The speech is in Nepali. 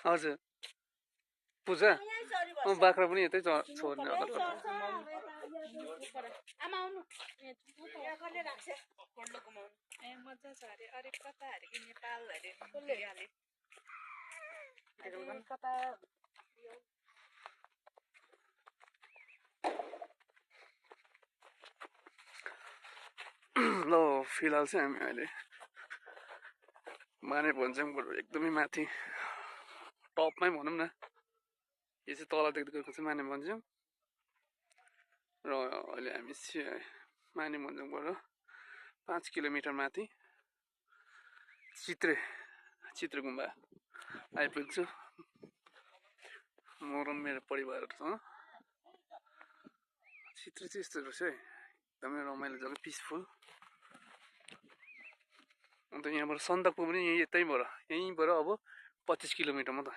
हजुर पूजा बाख्रा पनि यतै छोड्ने होला ल फिलहाल चाहिँ हामी अहिले माने भन्ज्याङबाट एकदमै माथि टपमै भनौँ न यो चाहिँ तल देख्दैको चाहिँ माने भन्ज्याङ र अहिले हामी माने भन्ज्याङबाट 5 किलोमिटर माथि चित्रे गुम्बा आइपुग्छु म र मेरो परिवारहरूसँग चित्रे चाहिँ यस्तो रहेछ है एकदमै रमाइलो जग्गा पिसफुल अन्त यहाँबाट सन्दकपू पनि यहीँबाट अब 25 किलोमिटर मात्र